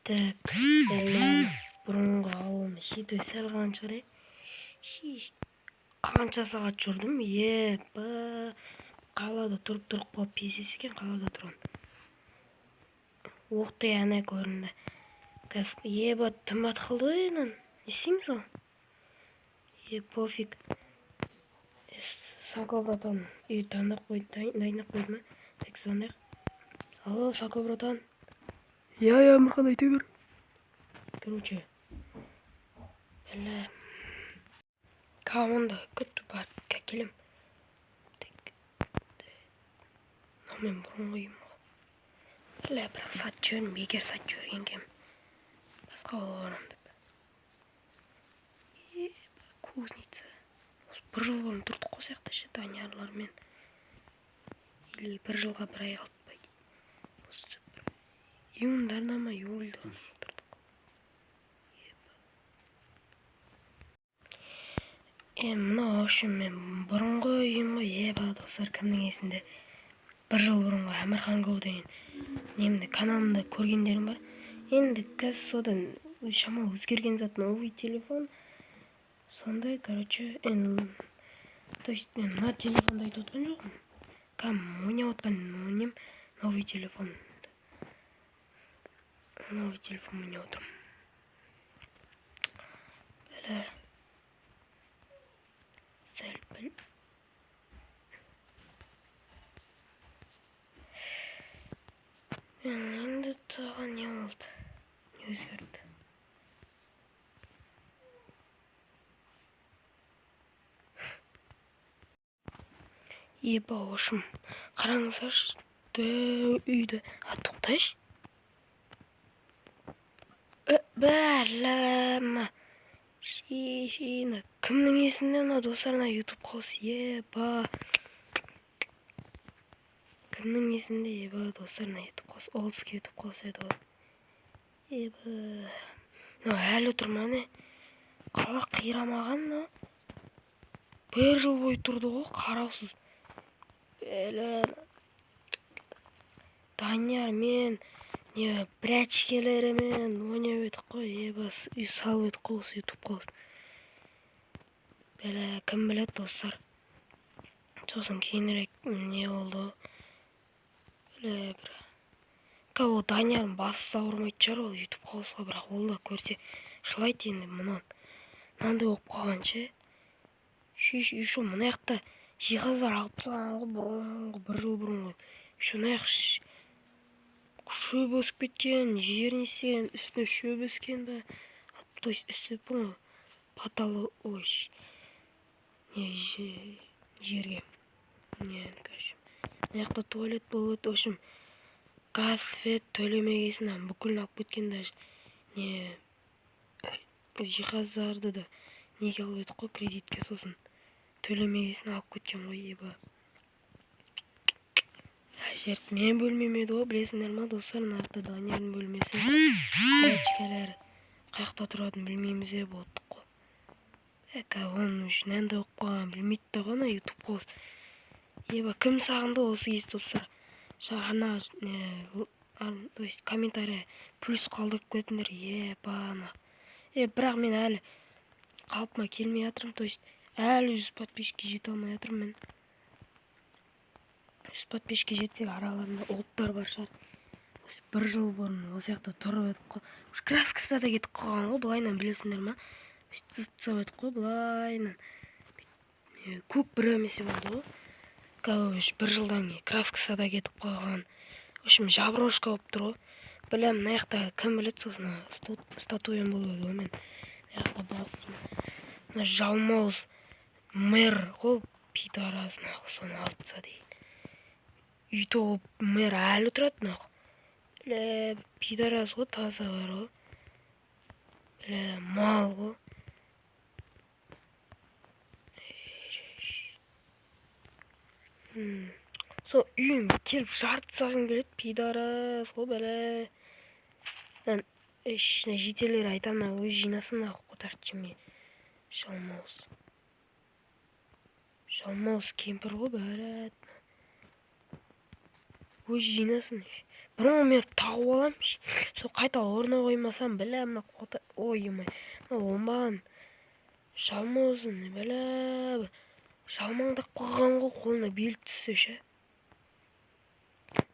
Так, бля, бұрынғы ауылым жеті сәл қалған шығар, иә. Қанша сағат жүрдім, еба. Қалада тұрып тұрып қалып пиздец екен қалада тұрған. Ух ты, әне көрінді. Қазір, еба, түн батып қалды ғой енді. Не істейміз ал? Е, пофиг. Сако братан үй таңдап қойды, дайындап қойды ма? Так, звондайық. Алло, Сако братан. Иә, иә, Әмірхан, айта бер. Короче, бля, команда күтті, барып келем. Так, мынау менің бұрынғы үйім ғой. Бля, бірақ сатып жібердім, бекер сатып жіберген екенмін. Басқа ауылға барамын деп. Еба, кузница. Осы бір жыл бұрын тұрдық қой сияқты ше Даниярлармен. Или бір жылға бір ай қалды па. Осы бір июньдарда ма, июльда тұрдық. Еба. Е, мынау, в общем, мен бұрынғы үйім ғой, еба, достар, кімнің есінде? Бір жыл бұрынғы Әмірхан Гоу деген немді каналымда көргендерім бар. Енді қазір содан шамалы өзгерген зат новый телефон. Сондай, короче, енді, то есть мен мына телефонды айтып отқан жоқпын. Кәдімгі ойнап отқан нем новый телефон. Новый телефон ойнап отырмын. Бля. Сәл піл. Енді тағы не болды? Не өзгерді? Еба, в общем, қараңыздаршы, дәу үйді. А, тоқтайшы. Бәләма. Шишина. Кімнің есінде мына, достар, мына YouTube қос, еба. Кімнің есінде, еба, достар, мына YouTube қос, олдский YouTube қос еді ғой. Еба. Мынау әлі тұр ма, не? Қала қирамаған мынау. Бір жыл бойы тұрды ғой, қараусыз. Бәле. Данияр мен не брячкелерімен ойнап едік қой, еба, үй салып едік қой осы YouTube қос. Бәле, кім біледі, достар. Сосын кейінірек не болды? Бәле, бір. Ол Даниярдың басы ауырмайтын шығар ол YouTube қосқа, бірақ ол да көрсе жылайды енді мынаны. Мынандай болып қалған ше. Шеш, еще мына жақта жиһаздар алып тастаған ғой бұрынғы, бір жыл бұрын ғой. Еще мына жақ шөп өсіп кеткен, жер не істеген, үстіне шөп өскен бе? То есть үсті бұл потолок, ой, не жерге. Не, короче. Мына жақта туалет болады, в общем, газ, свет төлемегесін бүкілін алып кеткен даже. Не, жиһаздарды да неге алып едік қой кредитке, сосын төлемегесін алып кеткен ғой, еба. Жер менің бөлмем еді ғой, білесіңдер ма, достар, мына жақта Даниярдың бөлмесі. Дачкалары қай жақта тұратынын білмейміз деп болдық қой. Әка, оның үшін мынандай болып қалғанын білмейді да ғой ана YouTube қос. Еба, кім сағынды осы кез, достар? Ана, то есть комментарий плюс қалдырып кетіңдер, еба, ана. Е, бірақ мен әлі қалпыма келмей жатырмын, то есть әлі 100 подписчикке жете алмай жатырмын мен. 100 подписчикке жетсек, араларында олыптар бар шығар. Осы бір жыл бұрын осы жақта тұрып едік қой. Уж краскасы да кетіп қалған ғой, былайынан білесіңдер ма? Бүйтіп сызып едік қой, былайынан. Көк бір емесе болды ғой. Короче, бір жылдан кейін краскасы да кетіп қалған. В общем, заброшка болып тұр ғой. Білем, мына жақта кім біледі, сосын статуям болады ғой мен. Мына жақта бас деймін. Мына жалмауыз мэр ғой, пидорас, нахуй, соны алып таста дейін. Үйде ол мэр әлі тұрады, нахуй. Бля, пидорас ғой, таза бар ғой. Бля, мал ғой. Сол үйін келіп жарып тастағым келеді, пидорас ғой, бля. Ішіне жетелер айтамын, өзі жинасын, нахуй, қотақ жемей. Жалмауыз. Жалмауыз кемпір ғой, бля. Өзі жинасын. Бұрын мен тауып аламын, сол қайта орнына қоймасам, бля, мына қота, ой, мына оңбаған жалмауызын, бля, бір жалмаңдап қойған ғой, қолына белік түссе ше.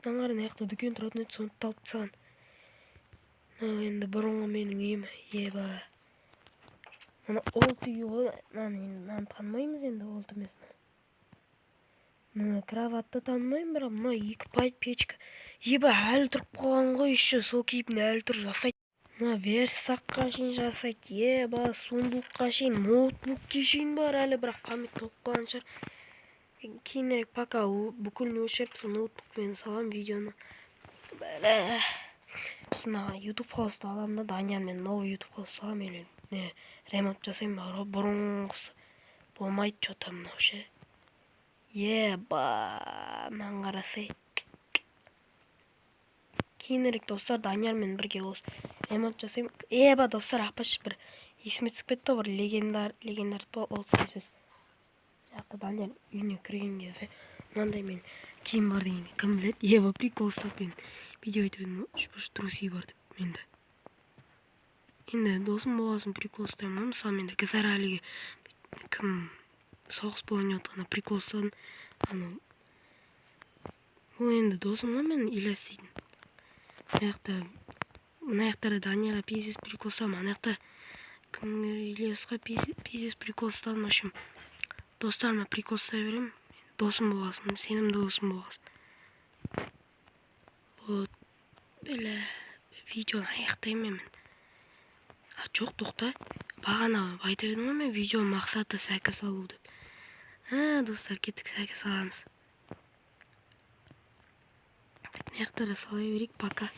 Мынаны қара, мына жақта дүкен тұратын еді, соны алып тастаған. Мынау енді бұрынғы менің үйім, еба. Мына олд үй ғой, мынаны енді, мынаны танымаймыз енді, олд емес. Мына кроватты танымаймын, бірақ мына екі пайт печка. Еба, әлі тұрып қалған ғой еще, сол кейпінде әлі тұр, жасайды. Мына верстакқа шейін жасайды, еба, сундукқа шейін, ноутбукке шейін бар әлі, бірақ память толып қалған шығар. Кейінірек пока бүкілін өшіріп, сол ноутбукпен саламын видеоны. Бля. Сосын ана YouTube хостты аламын да, Даниярмен новый YouTube хост саламын, или не ремонт жасаймын, бар ғой, бұрынғысы болмайды чё-то мынау ше. Еба, мынаны қарасай. Кейінірек достар Даниярмен бірге осы ремонт жасаймын. Еба, достар, апашы бір есіме түсіп кетті ғой, бір легендар ол сөз. Жақта Данияр үйіне кірген кезде мынандай мен киім бар дегенде кім біледі? Еба, прикол ұстап мен видео айтып едім ғой, үш бұрыш трусы бар деп менде. Енді досым болғасын прикол ұстаймын ғой. Мысалы, мен де Гызаралиге кім соғыс болайын деп жатқанда прикол ұстадым. Анау ол енді досым ғой мен, Ильяс дейтін. Мына жақта, мына жақтарда Даниярға пиздец прикол ұстадым, ана жақта кім Ильясқа пиздец прикол ұстадым. В общем, достарыма прикол ұстай беремін. Досым болғасын, сенімді досым болғасын. Вот, бля, видеоны аяқтаймын мен. А, жоқ, тоқта. Бағана айтып едім ғой мен, видео мақсаты сәкі салу деп. А, достар, кеттік, сәкі саламыз. Мына жақтарға сала берейік пока.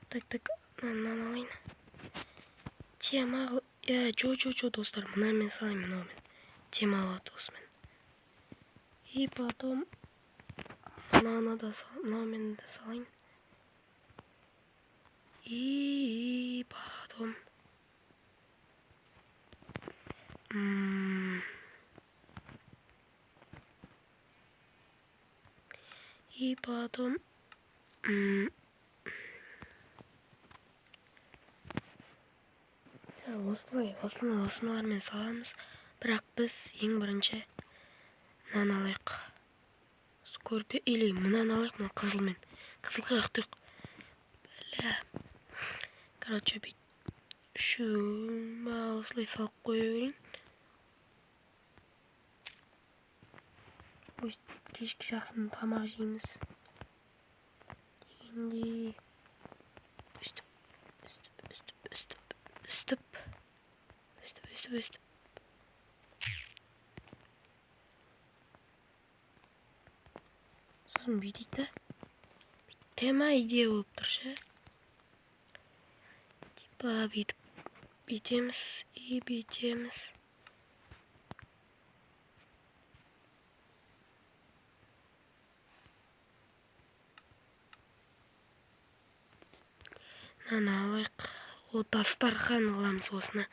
Так, так, мынаны алайын. Тема қыл-, жо, жо, жо, достар, мынамен салайын, мынаумен. Тема алады осымен. И потом мынаны да мынаумен де салайын. И потом и потом осылай, осылармен саламыз. Бірақ біз ең бірінші мынаны алайық. Скорпио или мынаны алайық, мына қызылмен. Қызылға жақтық. Бля. Короче, бүйтіп үшеуін ба осылай салып қоя берейін. Өстіп кешкі жақсын тамақ жейміз. Дегендей. Өстіп, өстіп, өстіп, өстіп, өстіп. Өстіп, өстіп, өстіп. Сосын бүйтейік та. Тема идея болып тұр ше. Типа бүйтіп бүйтеміз и бүйтеміз. Мынаны алайық. О, дастархан қыламыз осыны.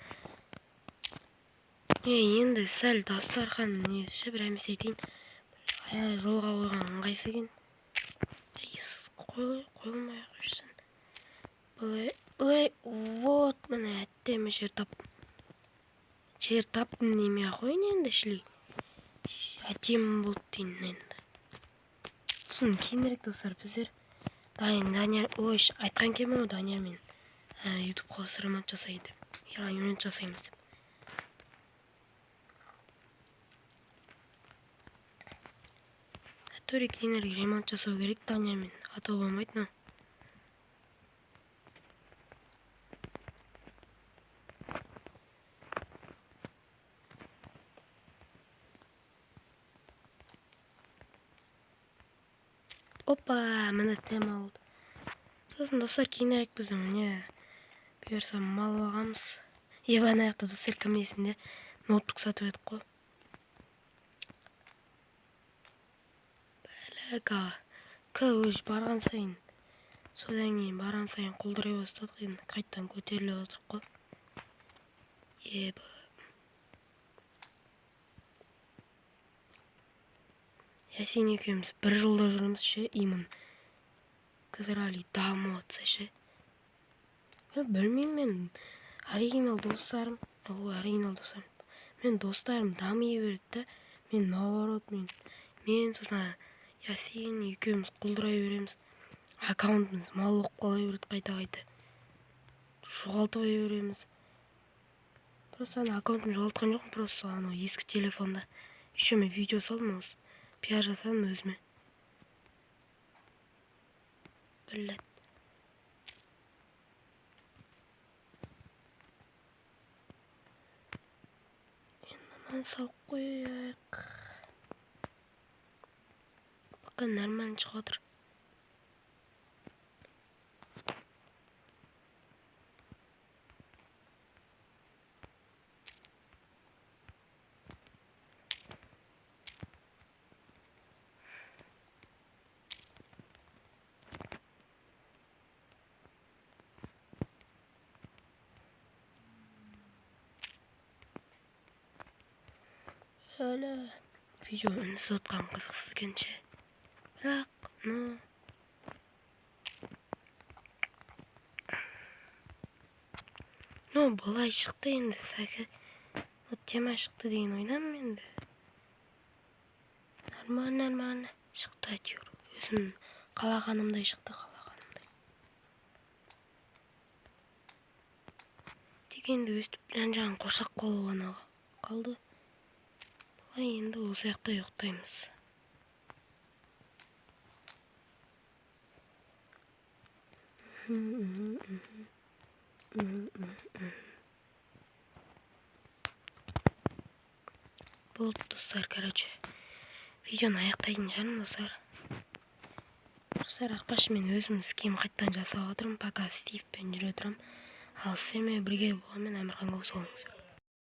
Енді сәл дастархан не ше, бір әмес айтайын. Жолға қойған ыңғайсыз екен. Қойылмай ақ қойсын. Былай, былай, вот, міне әттеме жер таптым. Жер таптым демей ақ қояйын енді шіли. Әдемі болды дейін енді. Сосын кейінірек достар біздер дайын Данияр, ой, айтқан келмей ғой Даниярмен, ютубқа ремонт жасайды деп. Я, ремонт жасаймыз деп. Төре кейінірек ремонт жасау керек Даниярмен, а то болмайды мынау. Опа, міне тема болды. Сосын достар кейінірек біз міне бұйырса мал бағамыз. Еба, ана жақта достар кім есінде ноутбук сатып едік қой. Бәле, к өз барған сайын, содан кейін барған сайын құлдырай бастадық, енді қайтадан көтеріле бастадық қой. Еба. Ясин екеуміз бір жылда жүреміз ше, именно. Қазір әлі дамып жатса ше. Білмеймін мен, оригинал достарым, оригинал достарым. Мен достарым дами береді да, мен наоборот, мен сосын Ясин екеуміз құлдырай береміз. Аккаунтымыз мал болып қала береді қайта-қайта. Жоғалтып береміз. Просто ана аккаунтымды жоғалтқан жоқпын, просто анау ескі телефонда. Еще мен видео салдым осы. Пиар жасадым өзіме. Блядь. Енді мынаны салып қояйық. Пока нормально шығып отыр. Әлі видео үнсіз отқан қызықсыз екен ше. Бірақ, ну, былай шықты енді, сәкі. Тема шықты деген ойдамын енді. Нормально, нормально шықты әйтеуір. Өзім қалағанымдай шықты, қалағанымдай. Тек енді өстіп жан-жағын қоршап қалу ғана қалды. Былай енді осы жақта ұйықтаймыз. Болды, достар, короче. Видеоны аяқтайтын шығармын, достар. Достар, ақпашы, мен өзім скин қайтадан жасап жатырмын. Пока Стивпен жүре тұрамын. Ал сіздермен бірге болған мен Әмірхан Көксоғыз.